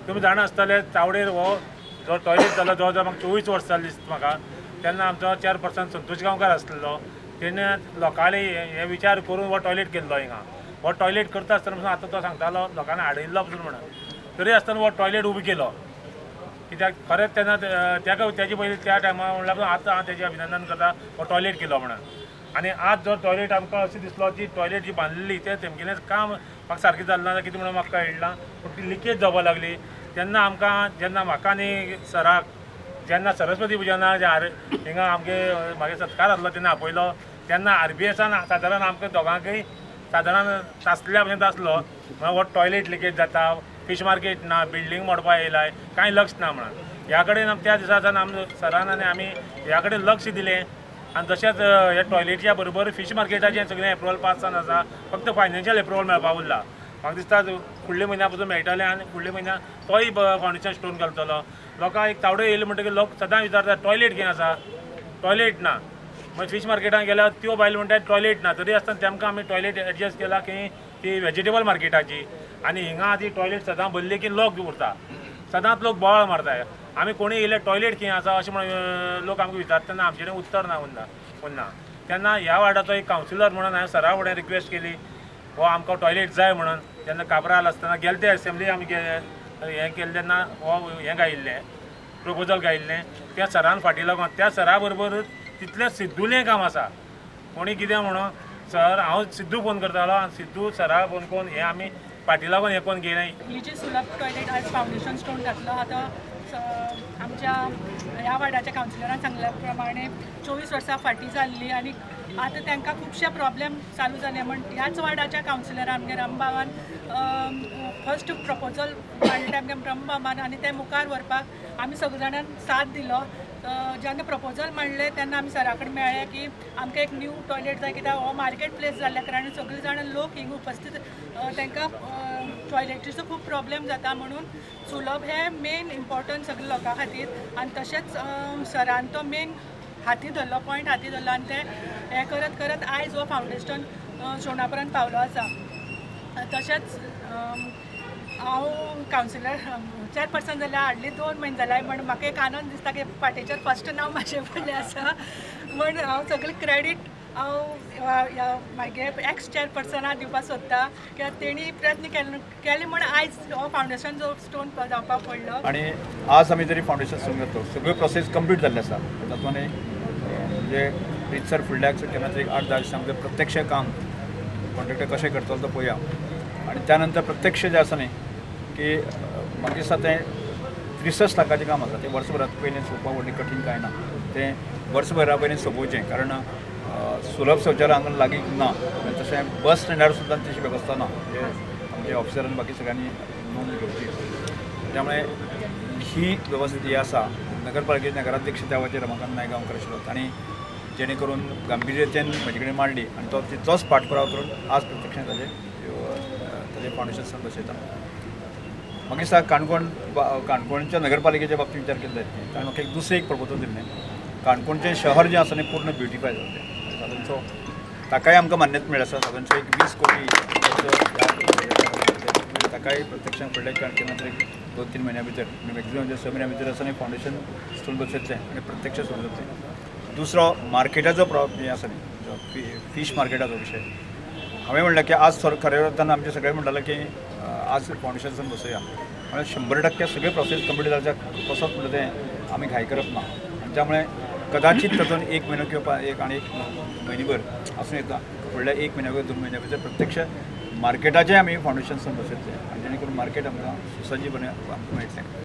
तुमी जाणा आसतले चावडेर हो जो टॉयलेट जालो जवळ जवळ म्हाका 24 वर्सां जाली दिसता म्हाका. तेन्ना आमचो चेअरपर्सन संतोष गांवकार आसलो, तेणें लोकांनी हे विचार करून हो टॉयलेट केल्लो. हिंगा हो टॉयलेट करता आसतना पसून आतां तो सांगतालो लोकांनी हाडिल्लो पसून म्हणून, तरी आसतना हो टॉयलेट उबो केलो. कित्याक खरेंच तेन्ना ताका तेजे पयलीं त्या टायमार म्हणल्यार आतां हांव तेजें अभिनंदन करता, हो टॉयलेट केलो म्हणून. आनी आज जो टॉयलेट आमकां अशें दिसलो जी टॉयलेट जी बांदलेली तें तेमगेलें काम म्हाका सारकें जालें ना कितें म्हणून म्हाका कळना, पूण ती लिकेज जावपाक लागली. तेन्ना आमकां जेन्ना म्हाका आनी सराक जेन्ना सरस्वती पुजना हिंगा आमगे म्हागे सत्कार आसलो तेन्ना आपयलो, तेन्ना आरबीएसान सादारण आमकां दोगांकय सादारण तासल्या भशेन तासलो, म्हणल्यार हो टॉयलेट लिकेज जाता, फिश मार्केट ना, बिल्डींग मोडपा येयलाय, कांय लक्ष ना म्हणून. ह्या कडेन त्या दिसा सावन आम सरान आनी आमी ह्या कडेन लक्ष दिलें. आनी तशेंच ह्या टॉयलेटच्या बरोबर फिश मार्केटाचें सगळें एप्रुवल पास जावन आसा, फक्त फायनान्शियल एप्रुवल मेळपा उरला. म्हाका दिसता फुडल्या म्हयन्या पसून मेळटलें आनी फुडल्या म्हयन्या तोय फावंडेशन स्टोन घालतलो. लोकांक एक तावडे येयले म्हणटकीर लोक सदां विचारतात टॉयलेट कितें आसा, टॉयलेट ना. मागीर फिश मार्केटान गेल्यार त्यो बायलो म्हणटात टॉयलेट ना, तरी आसतना तेमकां आमी टॉयलेट एडजस्ट केला की ती वेजिटेबल मार्केटाची. आनी हिंगा ती टॉयलेट सदां भरली की लोक उरता, सदांच लोक बोवाळ मारता. आमी कोणी येयल्यार टॉयलेट कितें आसा अशें म्हणून लोक आमकां विचारता तेन्ना आमचे कडेन उत्तर ना उरना. तेन्ना ह्या वार्डाचो एक कावन्सिलर म्हणून हांवें सरा फुडें रिक्वेस्ट केली हो आमकां टॉयलेट जाय म्हणून. जेन्ना काब्राल आसतना गेले ते एसेंब्ली आमी हें केलें तेन्ना हो हें गायिल्लें प्रपोजल गायिल्लें त्या सरान फाटीं लागून त्या सरा बरोबर तितलें सिद्दूलें काम आसा. कोणी कितें म्हणून सर हांव सिद्दू फोन करतालो आनी सिद्दू सरा फोन करून हें आमी फाटीं लागून हें करून गेलें. ही जी सुलभ टॉयलेट आज फावंडेशन स्टोन घातलो आतां आमच्या ह्या वार्डाच्या कावन्सिलरान सांगल्या प्रमाणे 24 वर्सां फाटीं जाल्ली आनी आतां तांकां खुबशे प्रॉब्लेम चालू जाले म्हण ह्याच वार्डाच्या कावन्सिलरान आमगे रामबाबान फर्स्ट प्रपोजल मांडलें आमगे रामबाबान आनी तें मुखार व्हरपाक आमी सगळे जाणान साथ दिलो. जेन्ना प्रपोजल मांडलें तेन्ना आमी सरा कडेन मेळ्ळे की आमकां एक न्यू टॉयलेट जाय, कित्याक हो मार्केट प्लेस जाल्ल्या कारणान सगळे जाणां लोक हिंगा उपस्थीत तांकां टॉयलेटीचो खूब प्रॉब्लेम जाता म्हणून सुलभ हें मेन इम्पॉर्टंट सगळे लोकां खातीर. आनी तशेंच सरान तो मेन हाती धरलो, पॉयंट हाती धरलो आनी तें हें करत करत आयज हो फावंडेशन स्टोना पर्यंत पावलो आसा. तशेंच हांव कावन्सिलर चेअरपर्सन जाल्यार हार्डली 2 म्हयने जाल्यार म्हण म्हाका एक आनंद दिसता की पाटेचेर फर्स्ट नांव म्हाजें पडलें आसा म्हण हांव सगळें क्रेडीट हांव म्हागे एक्स चेअरपर्सनाक दिवपाक सोदता कित्याक तेणी प्रयत्न केले म्हण आयज हो फावंडेशन जो स्टोन जावपाक पडलो. आनी आज आमी जरी फावंडेशन स्टोन घातलो सगळ्यो प्रोसेस कंप्लीट जाल्ले आसा. तातूंत म्हणजे रितसर फुडल्याक केन्ना तरी 8-10 दिसां भितर प्रत्यक्ष काम कॉन्ट्रेक्टर कशें करतलो तो पळोवया. आनी त्या नंतर प्रत्यक्ष जें आसा न्ही की म्हाका दिसता तें 63 लाखाचें काम आसा, तें वर्सभरात पयलीं सोंपोवपाक व्हडलें कठीण कांय ना, तें वर्सभरा पयलीं सोंपोवचें. कारण सुलभ शौचालय हांगा लागीं ना, तशें बस स्टँडार सुद्दां तशी वेवस्था ना, म्हणजे आमचे ऑफिसरान बाकी सगळ्यांनी नोंद घेवची. त्यामुळे ही वेवस्था जी आसा नगरपालिकेचे नगराध्यक्ष त्या वेळाचेर रमाकांत नायक गांवकर आशिल्लो, तांणी जेणे करून गांभिर्यतेन म्हजे कडेन मांडली आनी तो तिचोच पाठपुरावा करून आज प्रत्यक्षांत ताजें फावंडेशन बसयता. म्हाका दिसता काणकोण काणकोणच्या नगरपालिकेच्या बाबतींत विचार केलो जायत न्ही, कारण म्हाका एक दुसरें एक प्रपोजल दिल्लें, काणकोणचें शहर जें आसा न्ही पूर्ण ब्युटिफाय जातलें, सादारणसो ताकाय आमकां मान्यता मेळ्ळी आसा, सादारणसो एक 20 कोटी ताकाय प्रत्यक्षांत फुडल्या केन्ना तरी 2-3 म्हयन्या भितर मॅक्झिमम 6 म्हयन्या भितर आसा न्ही फावंडेशन स्टोन बसयतलें आनी प्रत्यक्ष सुरू जातलें. दुसरो मार्केटाचो प्रॉब्लेम आसा न्ही, फीश मार्केटाचो विशय हांवें म्हणलें की आज खरें अर्थान आमचे सगळे म्हणटाले की आज फावंडेशन बसोवया, म्हळ्यार 100% सगळे प्रोसेस कंप्लीट जावच्या कसोच म्हणटा तें आमी घाय करप ना. आनी त्यामुळे कदाचित तातूंत 1 म्हयनो किंवा 1 आनी 1 म्हयनेभर आसूं येता, फुडल्या 1 म्हयन्या 2 म्हयन्या भितर प्रत्यक्ष मार्केटाचें आमी फावंडेशन बसयतले आनी जेणे करून मार्केट आमकां सुसज्जीपणे आमकां मेळटलें.